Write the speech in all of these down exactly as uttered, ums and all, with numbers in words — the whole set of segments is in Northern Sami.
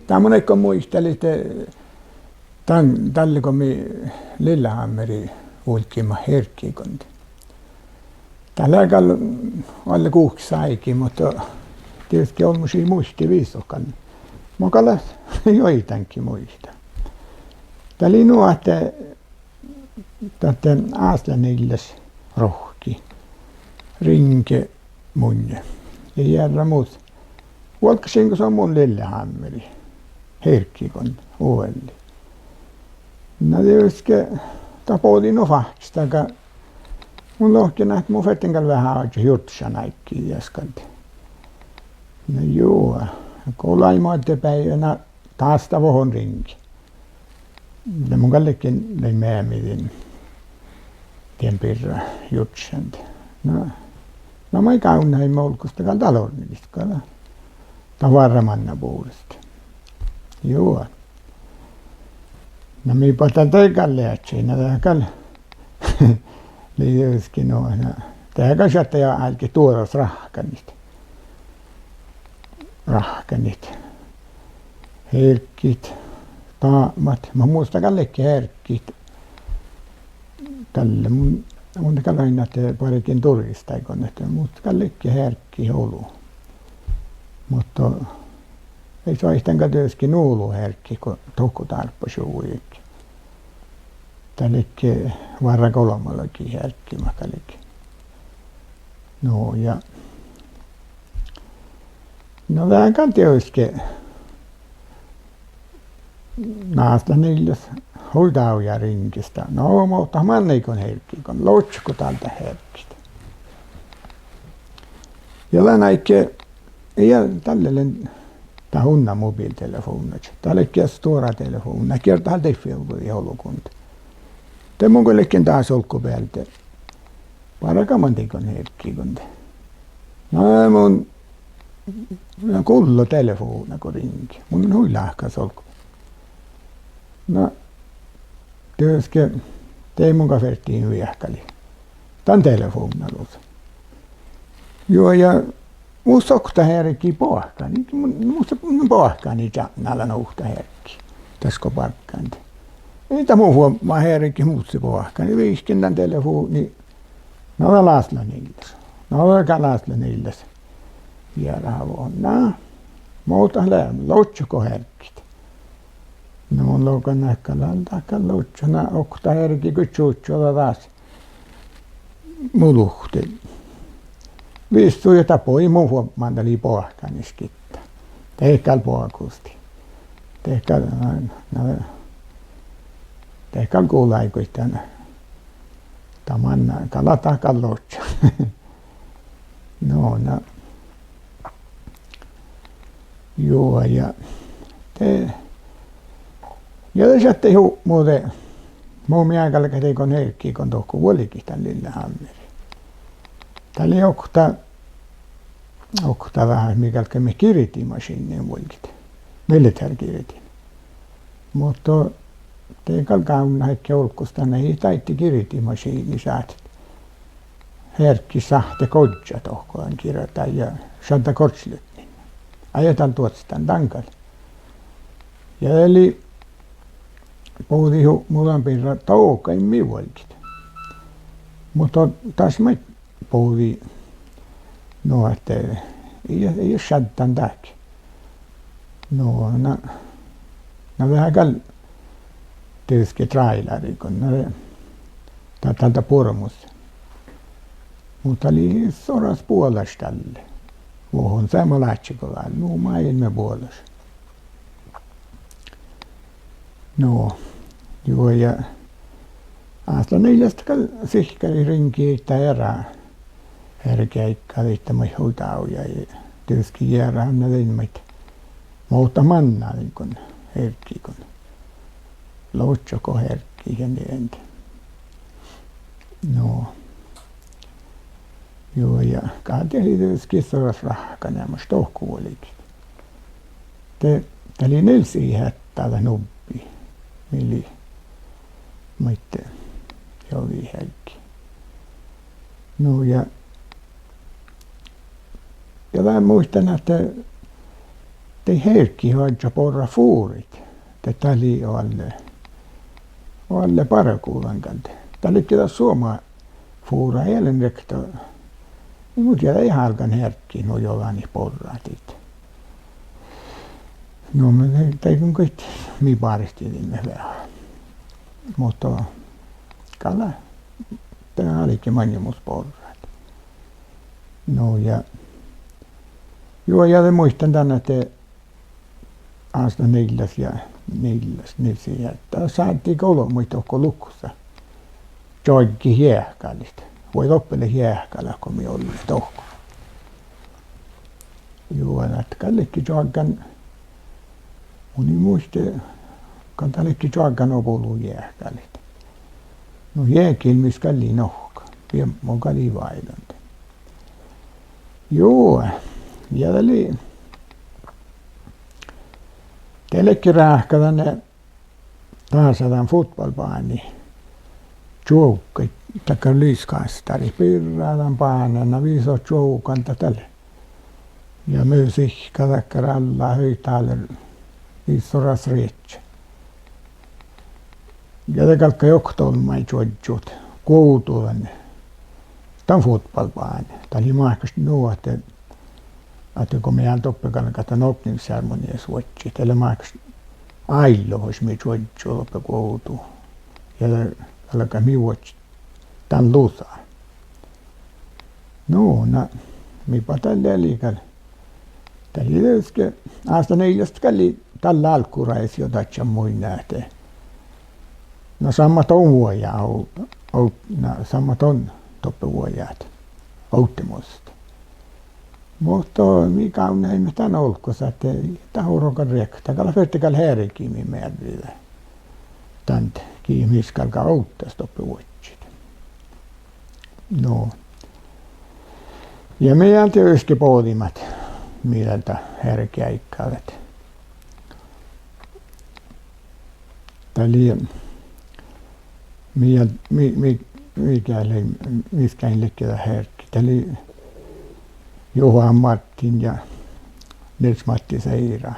dat mun áiggun muitalit ahte dan, dalle go mii Lillehammeri vulggiimet Herkkiiguin, dat lea gal oalle guhkes áigi, muhto dieđusge olmmoš ii muitte visot gal. Mo gal juoidánge muittán. Dat lei nu ahte dat Áslaniillas rohkki riŋge munnje ja jearrá mus, vuolggašin go son mun Lillehammeri Herkkiiguin oalle. Na dieđusge dat bođii nu fáhkkestaga. Mun lohken ahte mun ferten gal veahá oažžut jurddašan áiggi dieđusge. Na juo, go lei moadde beaivve, na dás dat vohon riŋge. De mun gal ledjen, lean meami dien, dien birra jurddašan. Na, na moai gávdnaimet olggos gal dat ornidit gal, dat várra manná bures. Juo. Na mii ba dat de gal leaččai, na dat gal lei dieđusge nu, na dat gal šattai ja álge duođas ráhkkanit. Ráhkkanit. Herkit, dábmat, ma-, mus dat gal ledje herkit. Dalle mun, mun gal oaidnán ahte bargen duristáiguin ahte mus dat gal ledje herkit olu. Muhto ii soaitan gal dieđusge nu olu herkit go dohko dárbbašuvvo jagi. Dat ledje várra golbmalogi herkki mat gal ledje. No ja, na dat gal dieđusge Áslaniillas hui dávjá riŋges dat. No mo dat mannaiguin Herkkiiguin, loččo go dál dat herkit. Ja dan áigge, ja dalle lean dat unna mobiltelefovdnaš, dat ledje stuorra telefovdna, gierddá dál deaivvi olggodeolbmuin. De mun go ledjen dás olggobealde bargamaiguin Herkkiiguin, de na mun, na gullo telefovdna go riŋge, mun lean hui láhkas olggobealde. Na dieđusge de mun gal fertejin viehkalit dan telefovdna lusa. Juo, ja mus okta hergii boahkanii, mus, mus boahkanii čatnala nu okta hergii das go barggan. Ii dat mun fuobmán hergii mus boahkanii, vihken dan telefovdnii. Na dat Áslaniillas. Na dat gal Áslaniillas jearaha vuohon. Na mo dat lea, loččo go hergit. Na mun logan ahte gal dat gal loččo, na okta hergii go čužžo dat dás mu luhtte. Vissu ja dat bođii mun fuobmán dat lei boahkanis gitta. De gal boagustii. De gal, na, de gal gulai goit dan, dan manná gal dat gal loččo. No na, juo, ja de, ja de šattai hupmu de, mo mii galggai dego Herkkiiguin dohko vuolgit dan Lillehammeri. Dat lei okta, okta veahá mii galgaimet girdimašiidnain vuolgit, militárgirdin. Muhto de gal gávdnat gal olggos dan, ii daidda girdimašiidnii šat. Herggi sáhtte gožžat dohko dan girdi ja šaddá gorčlutnit. Ajai dál duođas dan gal. Ja de lei, bođii hupmu dan birra dogain mii vuolgit. Muhto das maid bođii, nu ahte ii, ii šaddan dahje. No na, na veahá gal dieđusge tráiláriiguin, na de, dat, dat lea buorre mus. Muhto lei soras buolaš dalle vuohon, seamma ládje go dál, nu máilmmi buolaš. No juo, ja Áslaniillasta gal sihkkarit riŋgii daid eará hergeáiggi, daid maid hui dávjá, dieđusge jearahan daid maid, mo dat manná dego Herkkiiguin, loččo go hergii ja nie. No juo, ja gal dat lei dieđusge soras ráhkkaneamaš dohko vuolgit. De, dat lei Nils I. Hetta dat nubbi, mii lei maid jođiheaddji. No ja, ja dál muittán ahte daid herggiid oažžut borrat fúraid. De dat lei oalle, oalle bargu dan gal. Dat ledje dat Suoma fúra, ii lean riekta, muhto dat lei álgán herggiid nu jođánit borrat daid. No, mun, daid, daid mun goit, mii bártidiimet veahá. Muhto gal dat álge maŋimuš borrat. No ja, juo, ja de muittán dan ahte ásaš niellaš ja, niellaš, niellaš ja dat sáhtii golbmuid dohko luhkká čoaggit jeahkálaid. Vuoi, doppe lea jeahkálat go mii olles dohko. Juo, dat gal ledje čoaggan, mun in muitte, gal dat ledje čoaggan obolu jeahkálaid. Nu, jeagilmis gal lei nohka, biebmu gal lei váidan. Juo, ja dat lei, de ledje ráhkadan, dása dan fotballbáni čuovggaid, dakkár lyskastere, birra dan bánan, na visot čuovgan dat dal. Ja musihkka dakkár alla, høyttaler, issoras riečče. Ja de galggai okta olmmái čuožžut guovdu dan, dan fotballbáni. Dat lei máhkáš nu ahte, ahte go mii doppe galgat dan opningsseremonias vuodjit, de lea máhkáš áillovaš mii čuožžut doppe guovdu. Ja de galgat mii vuodjit dan lusa. Nu, na, mii bat dalle gal. Dat lei dieđusge, ásta niellaš gal lei dalle álggurájes jo dadjat munnje ahte, na, sammat don vuojá, o-, o-, na, sammat don doppe vuoját ovddemus. Muhto mii gávnnaheimmet dan olggos ahte dat orro gal riekta, gal ferte gal hergii mii mearridit dan, gii mis galgá ovddas doppe vuodjit. Nu. Ja mii dieđusge bođiimet mii dat hergeáiggi dat. Dat lei, mii, mii, mii, mii geat lei-, mis geain ledje dat herggi. Dat lei Juhán Martin ja Nils Matti Seira,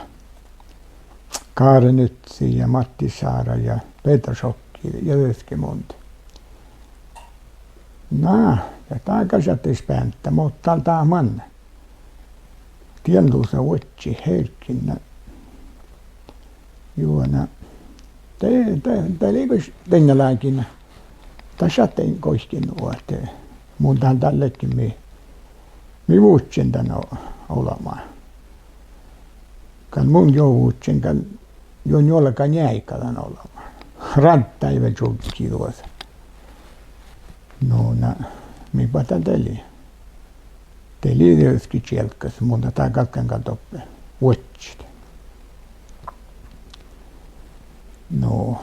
Káre Nytsi ja Matti Sára ja Peter Sokki ja dieđusge munde. Na, ja dat gal šattai speanta, muhto dal dat manne. Dien lusa vuodjit herggiin. Juo, na, de, de, de lei gal dainna lágiin, dat šattai goiken nu ahte mun dál, dál ledjen mii, mii vuččen dan o-, olbmá. Gal mun juo vuččen gal, juo njuolga njeaiga dan olbmá. Ráddáive čuggii duosa. Nu, na, mii bat dat lei. De lei dieđusge čielggas, mun dat galggan gal doppe vuodjit. Nu.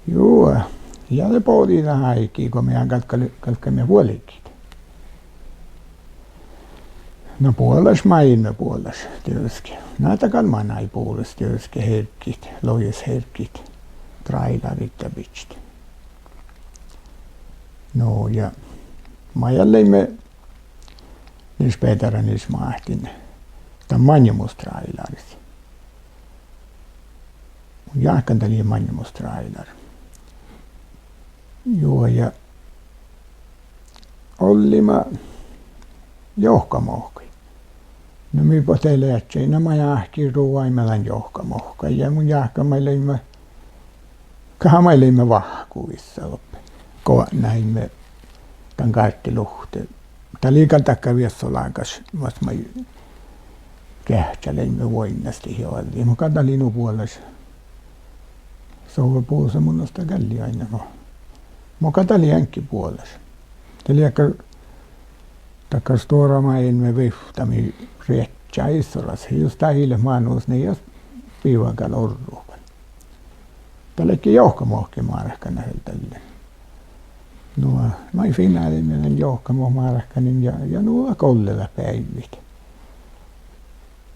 Juo, ja de bođii dat áigi go mii galggai, galggaimet vuolgit. Na, buolaš, máilmmi buolaš dieđusge. Na, dat gal manai buolaš dieđusge herggiid, logisherggiid, tráiláriid ja bidjat. Nu ja mii leimmet Nils Pedar ja Nils Máhtin dan maŋimuš tráiláris. Mun jáhkán dat lei maŋimuš tráilár. Juo, ja olliime johkamohkai. Na mii bat de leat, na mii áhki ruđaime dan johkamohkai ja mun jáhkán mii leimmet, gal mii leimmet vahku vissa doppe. Go, na, leimmet dan gárttiluhtte. Dat lei gal dakkár viessolágaš, mas mii geahččaleimmet vuoiŋŋas dihte oađđit. Muhto gal dat lei nu buolaš. Sohve busa mun osta gal lei ain, no. Muhto gal dat lei eaŋkki buolaš. Dat lei dakkár, dakkár stuorra máilmmi vifta mii rieččá issoras. Jus dat ii leat mánus, nie jus biva gal orrut. Dat ledje johkamohkaid márkanan vel dalle. Nu, mii fináliimet dan johkamohkamárkanan ja, ja nu dat golle dat beaivvi.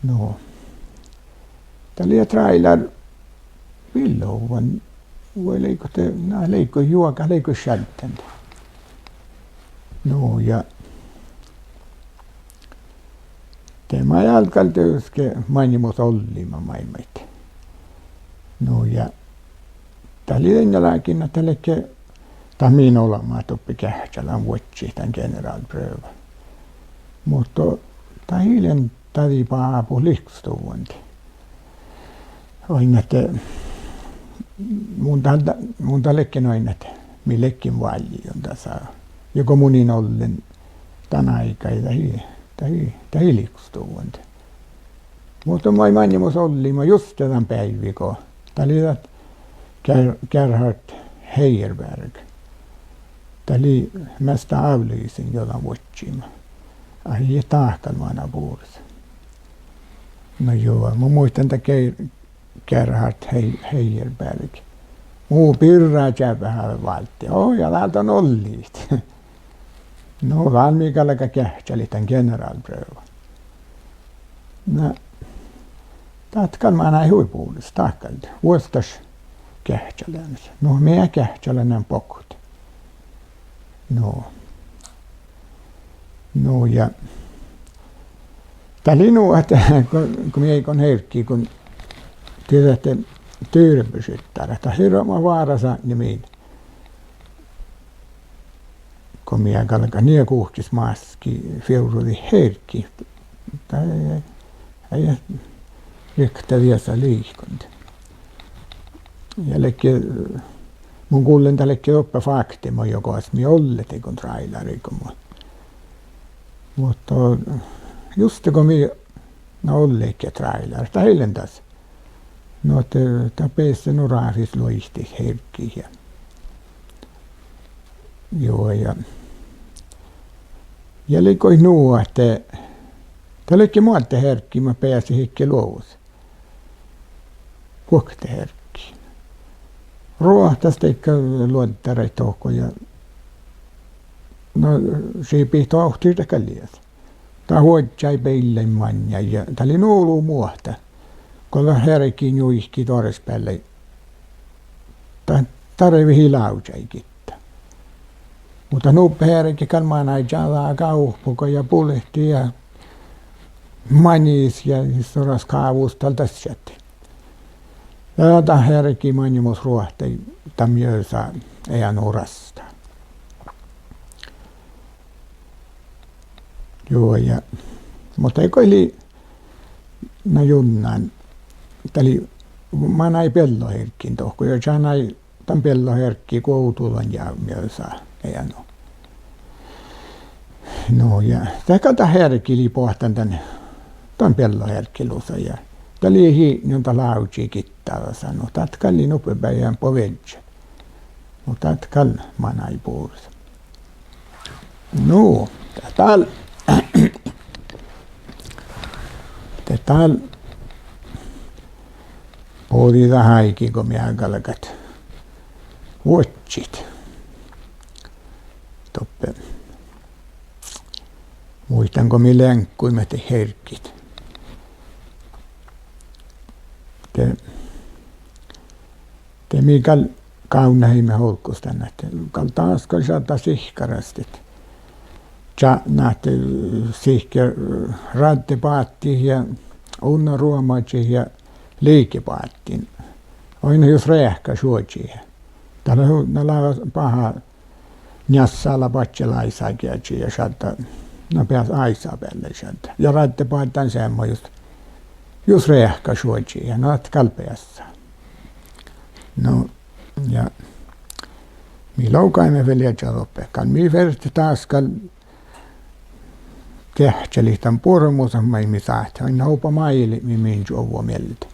Nu, dat lei tráilár billuvvan, vai leiggo de, na, leiggo juoga, leiggo šadden. Nu ja De maid álggii dieđusge maŋimuš ollima maid maid. Nu ja dat lei dainna lágiin ahte dat ledje, dat min olbmát doppe Geahččalan vuodjit dan generálprøva. Muhto dat ii lean dađiba ábut lihkostuvvon. Oainnát, mun dat, mun dat ledjen oainnát, mii ledjen vállji dasa. Ja go mun in ollen dan áigái, dat ii, dat ii, dat ii lihkostuvvon. Muhto maid maŋimuš ollima juste dan beaivvi go dat lei dat Ger-, Gerhard Heierberg. Dat lei measta ávllisin jo dan vuodjima. Ai, dat gal manai bures. No juo, mun muittán dat Ge-, Gerhard Hei-, Heierberg. Mu birra čeabeha válddii. Oh, ja dál don ollit. No, dál mii galgat geahččalit dan generálprøva. Na, dat gal manai hui bures, dat gal vuosttaš geahččaleamis. No, mii geahččaleimmet bokte. No. No ja dat lei nu ahte go, go mii áiggun hergii, go dieđát ahte durbbašit dat, dat hirbmat várasatnje min. Go mii galgat nie guhkes mátkki fievrridit hergii. Dat ii, ii riekta viesa liikon. Ja ledje, mun gullen dat ledje doppe fákttima juo goas mii ollet dego tráiláriin go mu-, muhto juste go mii, na, olledje tráiláris, dat ii lean das. Nu ahte dat beassá nu ráfis luoidit herggiid ja, juo, ja, ja lei goit nu ahte dat ledje moadde herggiid mat beasahedje luovus. Guokte herggiid. Ruohtas dego luoddarit dohko ja, na, sii bihto ovttir dat gal lei. Dat vuodjái beallain maŋŋá ja dat lei nu olu muohta. Go dat hergi njuikii doarasbeallái, dat, dat rivii lávžai gitta. Muhto nubbi hergi gal manai čađa gávpoga ja bulehtii ja maŋis ja soras gávus dal das šattai. Ja dat hergi maŋimuš ruohtai dan mieža eanu rastá. Juo, ja, muhto ii go lei, na, junnán, dat lei, manai bealloherggiin dohko ja čanai dan bealloherggi guovdu dan ja mieža eanu. Nu ja dat gal dat hergi lei boahtán dan, dan beallohergi lusa ja dat lei hitnje dat lávži gitta dasa. Nu dat gal lei nuppe beaivvi boviežžat. Nu dat gal manai bures. Nu, de dal, de dal bođii dat áigi go mii galgat vuodjit. Doppe muittán go mii leaŋgguimet herggiid. De, de mii gal gávnnahiimet olggos dan ahte gal dás gal šaddá sihkkarastit. Čatnat, eh, sihke-, eh, ráddebáddit ja unnaruomadžit ja liikebáddin. Oainnát jus reahka šuožii. Dat lea hu-, na lea baha njassala badjel áisageažžii ja šaddá, na beassá áisabeallái šaddá. Ja ráddebáddán seamma jus, jus reahka šuožii ja na dat gal beassá. No, ja mii logiimet vel ieža doppe. Gal mii fertet dás gal geahččalit dan buoremusat maid mii sáhttit, oainnát oba máilbmi min čuovvu mielde.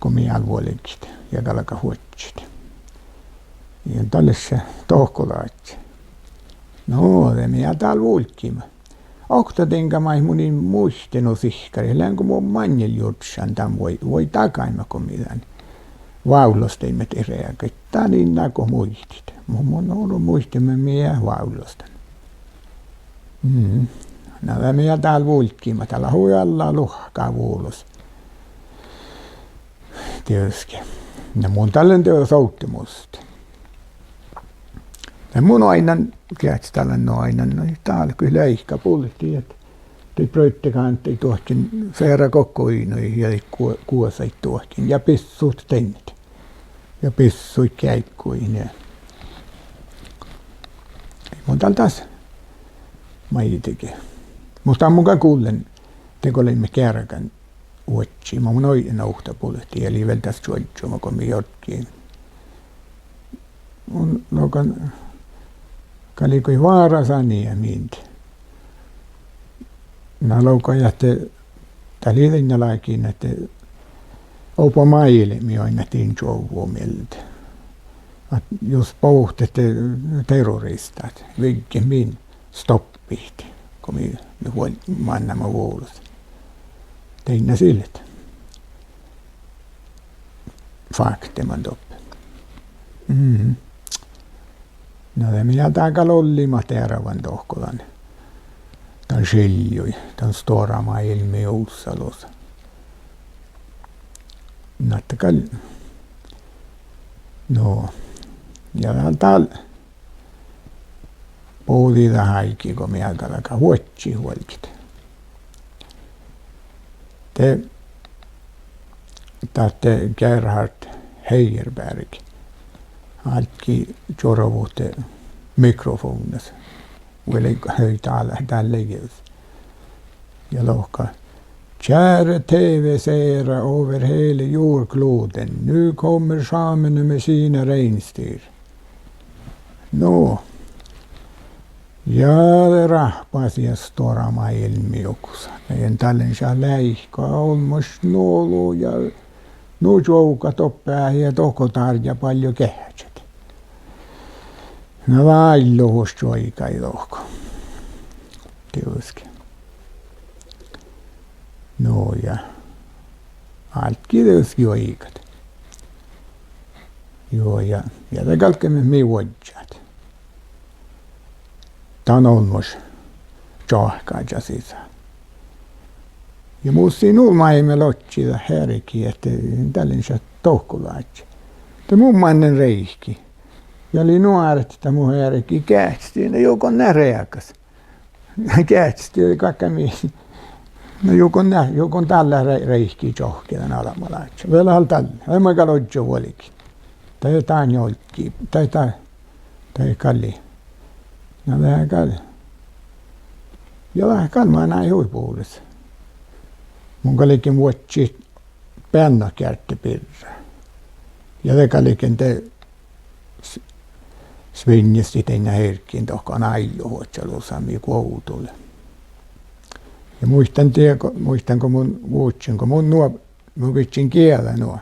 Go mii dál vuolgit ja galgat vuodjit. Ja dat lea dohko daidda. No, de mii dál vulggaimet. Okta diŋga maid mun in muitte nu sihkkarit, leago mun maŋŋil jurddašan dan vuoi, vuoi dagaimet go mii dan vávlostaimet reagaid. Dan in nagot muitit. Mu-, mun olu muitte, mii eat vávlostan. Mm. Na de mii dál vulggaimet, dat lea hui alla luohká vulos. Dieđusge. Na mun dal lean dieđus ovddimus. De mun oainnán, geahččalan oainnán, no dál go leaika bulti ahte De bruidde gándaid duohken, seara gokko uidnui ja de guo-, guosaid duohken ja bissut deinnet. Ja bissut geaigguid nie. Mun dal das maidege. Muhto mun gal gullen, de go leimmet geargan vuodjima, mun oidnen oktabulti ja lei vel das čuožžu maid go mii jorggiimet. Mun logan, gal lei goit várasa nie mind. Na logai ahte dat lei dainna lágiin ahte oba máilbmi oainnat din čuovvu mielde. Ahte jus bohtet de terroristat vigget min stoppit, go mii, mii vuol-, mannaime vulos. Dainna sillet. Fákte man doppe. Mm. Na de mii dat gal olliimet dearvan dohko dan, dan skiljui dan stuorra máilmmi uvssalus. Na de gal, no, ja dál bođii dat áigi go mii galgat vuodjit vuolgit. De dat de Gerhard Heierberg álggii čuorvut mikrofovnnas. Vuoi, lei dál, dál lei jus. Ja lohká: Kjære T V-seere over hele jordkloden, nu kommer samene med sine reinsdyr. No. Ja de rahpasii stuorra máilmmi jus. Ja dalle šat leahkit olmmoš nu ja nu čuovggat doppe ja dohko dárjá ballu geahččat. Na, áilluhus čuoigai dohko. Dieđusge. No ja álggii dieđusge juoigat. Juo, ja, ja de galggaime mii vuodjat dan olmmoš čoahkkáža sisa. Ja mus lei nu máilmmi ločči dat heargi ahte dalle šat dohko ládje. De mun mannen reiki. Ja lei nu ártet dat mu heargi geahčestii, na juo go dat reagas. Geahčestii galggai mii. Na juo go dat, juo go dat lea re-, reiki čohkki dan albma ládjá. Vel dal dalle, ii maid gal ožžo vuolgit. Dat dán olggii, dat, dat, dat gal lei. Na dat gal. Ja dat gal manai hui bures. Mun galgen vuodjit beannot geardde birra. Ja de galgen de s-, svinnjestit dainna hearggiin dohko áilluhožžalusa mii guovdu lea. Ja muittán die go, muittán go mun vužžen go mun nuo, mun bidjen gieđa nuo.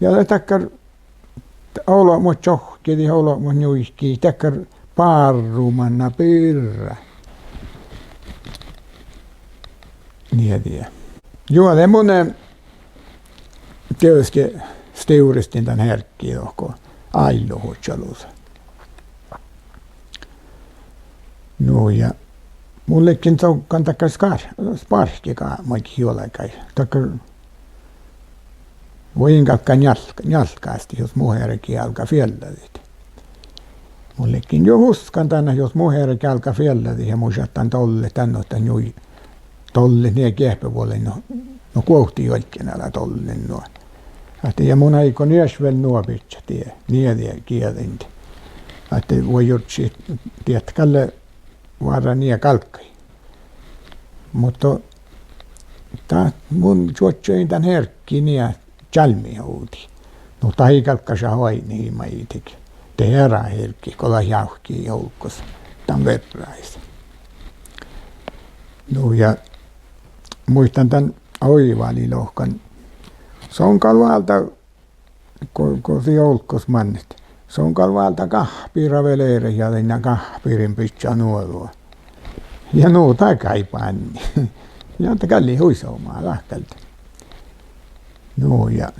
Ja de dakkár olbmot čohkkedit, olbmot njuikii, dakkár bárru manná birra. Nie die. Juo, de mun, eh, dieđusge stivrastin dan hearggi dohko áilluhožžalusa. Nu ja mun ledjen coggan dakkár skár-, spárkkegápmagiid juogain. Dakkár, vuoi in galgga njálk-, njálkkástit jus mu heargi álgá fielladit. Mun ledjen juo huskan dan ahte jus mu heargi álgá fielladit ja mun šattan dollet dan, ahte njuj, dollet nie geahpevuođain, no, no guovtti juohke ala dollen nu. Ahte ja mun áiggun ieš vel nu bidjat die, nie die gieđain. Ahte vuoi jurddašit diet gal várra nie galggai. Muhto dat mun čuožžun dan hearggi nie čalmmiovdii. Nu dat ii galgga šat oaidnit maidege. De eará hearggi go dat jávkii olggos dan verrais. Nu ja muittán dan oivali lohkan. Son gal válddá go, go sii olggos mannet. Son gal válddá gáhpira vel eret ja dainna gáhpirin bidjat nuođa. Ja nu dat gal bánni. Ja dat gal lei hui somá dat gal. Nu ja.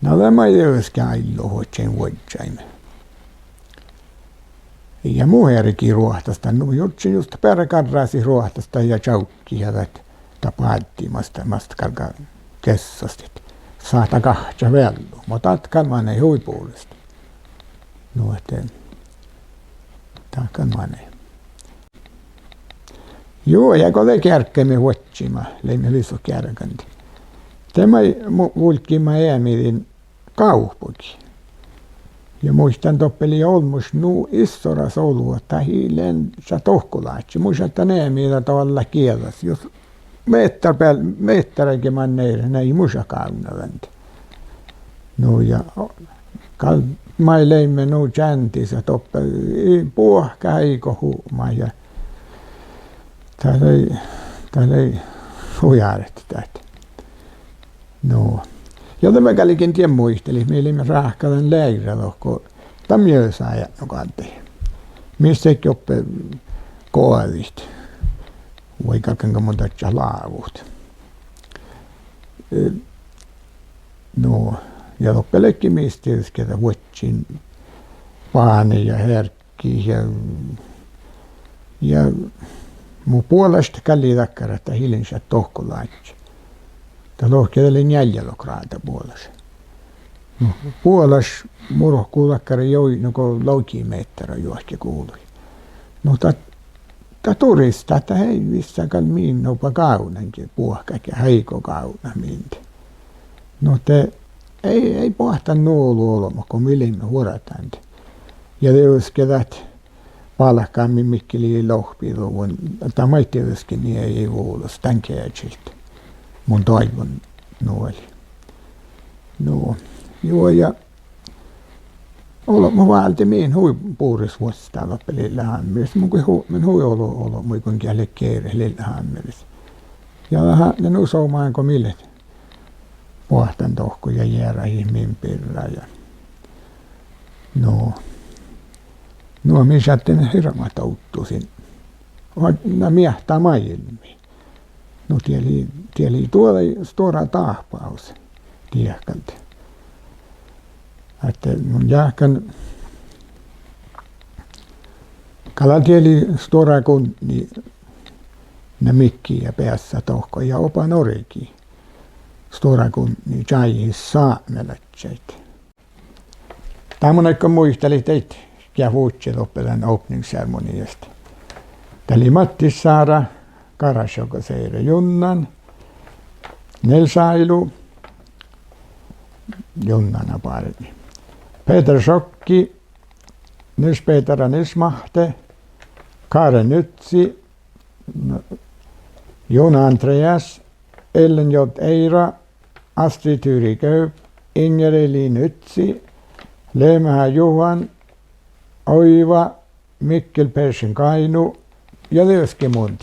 Na de maid dieđusge áilluhožžain vuodjaime. Ja mu heargi ruohtastan, nu jurddašin just beare garrasit ruohtastan ja čavkit ja dat, dat báddi mas, mas galgá geassastit. Sáhttá gahččat veallu, muhto dat gal manai hui bures. Nu ahte dat gal manai. Juo, ja go de gearggaimet vuodjima, leimmet visot geargan, de maid mu-, vulggii maid eamidiin gávpogii. Ja muittán doppe lei olmmoš nu issoras olu ahte dat ii lean šat dohko láhkai. Mun šadden eamida doallat gieđas jus mehtera beal-, mehtera ge manne eret, na ii mun šat gávdna dan. Nu ja gal maid leimmet nu čándis doppe, ii buohkat áigot hupmat ja dat lei, dat lei hui ártet dat. Nu ja de vel galgen dien muitalit, mii leimmet ráhkadan leavrra dohko dan miesájeapnugádii, mis ledje doppe goađit, vai galggango mun dadjat, lávut. Eh, nu ja doppe ledje mis dieđusge dat vuodjin báni ja hearggi ja, ja mu buolaš gal lei dakkár ahte dat ii lean šat dohko láhkai. Dat lohke dat lei njealljelogi gráda buolaš. Nu, buolaš murgu dakkár juoidnu go logi mehtera juohke guvlui. Nu dat, dat duristá ahte dat ii vissa gal min oba gávdnan ge buohkat ge áigo gávdnat minde. Nu de ii, ii boahtán nu olu olbmot go mii leimmet vuordándit. Ja dieđusge dat bálkká mii Mikki lei lohpiduvvon, dat maid dieđusge nie ii vulos dan geažit. Mun doaivvun nu oalle. Nu, juo ja olbmot válde min hui bures vuostá doppe Lillehammeris, mun go hu-, mun hui olu olbmuiguin geat ledje eret Lillehammeris. Ja dat atnai nu somá go mii leat boahtán dohko ja jearahit min birra ja, nu, nu mii šaddet hirbmat dovddusiin. Na miehtá máilmmi. Nu, die lei, die lei duođai stuorra dáhpáhus diehkalt. Ahte mun jáhkán, gal die lei stuorra gudni na Mikki ja beassat dohko ja oba Norgii. Stuorra gudni čájehit sápmelaččaid. Dá mun áiggun muitalit daid geat vuččii doppe dan åpningsseremoniasta. Dat lei Mattis Sára, Kárášjoga Sire, Junnan, Nils Áilu, Junnana bártni, Peter Sokki, Nils Peter ja Nils Máhtte, Karen Ütsi, Jon Andreas, Ellen J. Eira, Astrid Turi Gaup, Inger Elin Ütsi, Lemeha Juhán, Oiva, Mikkel Persson Gáinu ja dieđusge mun.